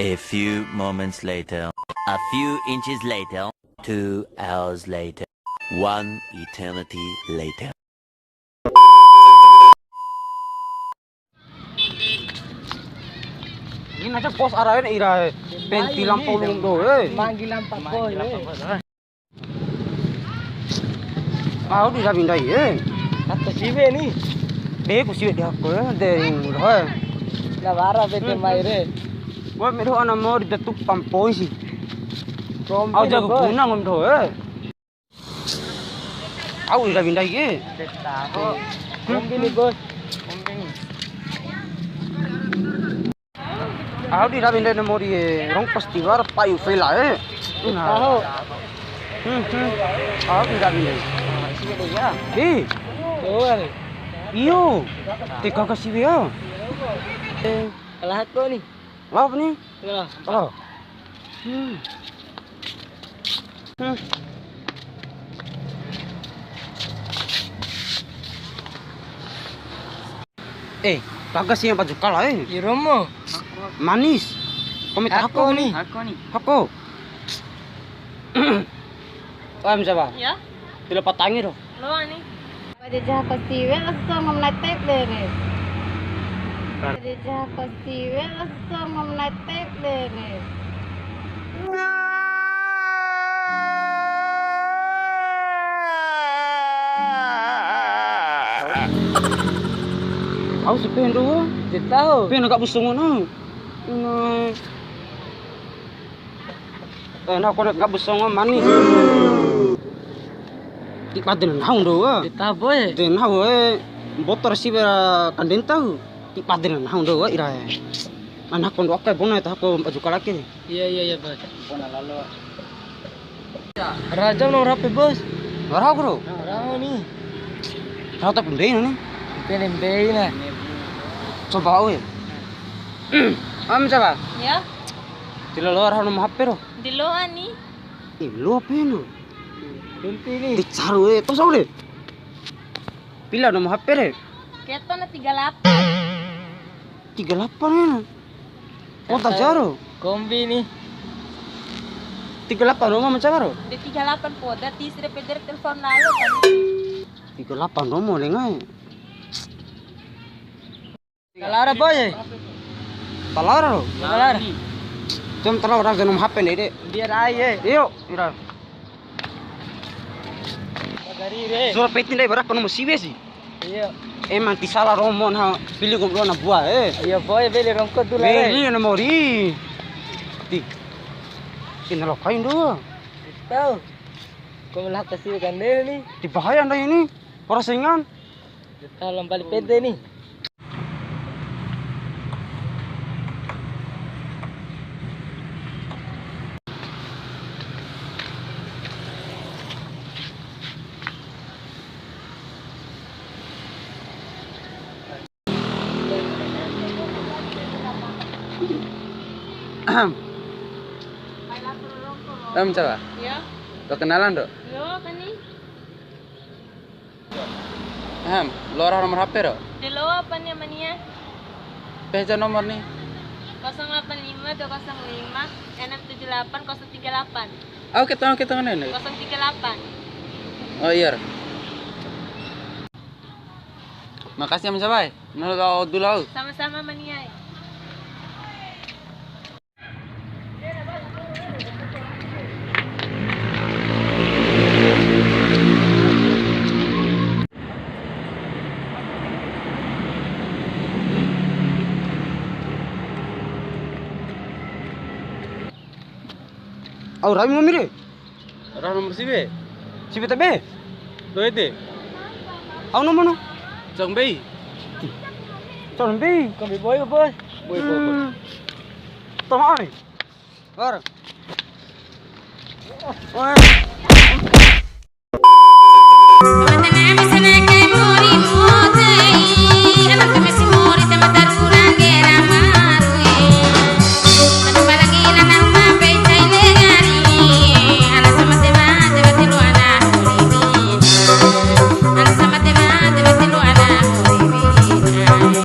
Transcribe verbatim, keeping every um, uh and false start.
A few moments later. A few inches later. Two hours later. One eternity later. Ini aja bos arahin ira, eh. Penti lampa ulung do, eh. Manggil lampa boy, eh. Au di rabi ndai, eh. Ata siwe ni. Be ku siwe di hako, eh. De, eh. Na wara be de mai re. Gua medo ana mau di tetu pampoi sih. Au jago guna ngom do, eh. Au ira windai ke. Kombi ni, Bos. Au di ra windai na mori, eh, rong pasti wara payu fela, eh. Nah. Tahu. Hmm, hmm. Au di ra windai. Sini ya. Eh. Betul. Iyo. Teka kasih ya. Eh, kalah aku ni. Lao ni. Kalah. Oh. Hmm. Hmm. Eh, bagas yang baju kala, eh. Iromo. Manis. Komit hako ni. Hako ni. Hako. Em, siapa? Ya. Tidak patangi doh. Loa ni. Pajajaha pa siwe, la Songo ma nai tebe re. Pajajaha pa siwe, la Songo ma nai tebe re. Au si pendo. Jetau. Pendo ka busongo na. Nah. Eh, nahu kone nggabu songo mani. Ti bade na nahu ndo wa. Ti tabo e. De nahu e, mboto ra siwe ra kandenta ku. Ti bade na nahu ndo wa ira e. Ana kondo aka bona ta ko baju kalake. Iya, iya, iya, Bos. Bona lalo. Raja nomor H P, Bos. Wara aku ro. Raho ni. Raho tapi mbei ni. Mbei, mbei na. Coba au ya. Am coba. Ya. Ti loa raho nomor H P ro. Di loa ni. Eh, loa pena. Inti ni. Di caru, eh, to sau de. Pila nomor H P re? Keto na tiga lapan. Tiga lapan ya. Kota jaro. Kombi ni. Tiga lapan nomor macam ro? Di tiga lapan poda, tis re peder telepon lalo kan. Tiga lapan nomor lengai. Talara, boy. Talara lo. Talara. Jom talara, jom H P ndai de. Biar ai e. Iyo, ira. Magari re. Sura peti ndai bara pano musibe sih. Iya. Emang ti sala romo na pili gom na bua e. Iya, boy, beli rongko dulu re. Beli na mori. Ti. Kena lo kain do. Tahu. Kau melah kasih kan deh ni. Di bahaya ndai ini. Ora saingan. Kita lomba pede ni. Em, coba. Iya. Perkenalan, Dok? Iya, kan ni. Ahem, loa raho nomor H P ro? De loa apa ni, Amania? Pehe ja nomor ni. Kosong delapan lima dua kosong lima enam tujuh delapan kosong tiga delapan. Au, kita, kita ngene. Kosong tiga delapan. Oh, iya. Makasih, Am Sabai. Nah, kau dulu, au. Sama-sama, Mania. Au rawi ngomi re. Raho nomor siwe? Siwe tabe? Doe de. Au nomor no? Cang Bei. Cang Bei. Kombi boy, boy. Boy, boy, boy. Hmm. Tolong ai. War. War.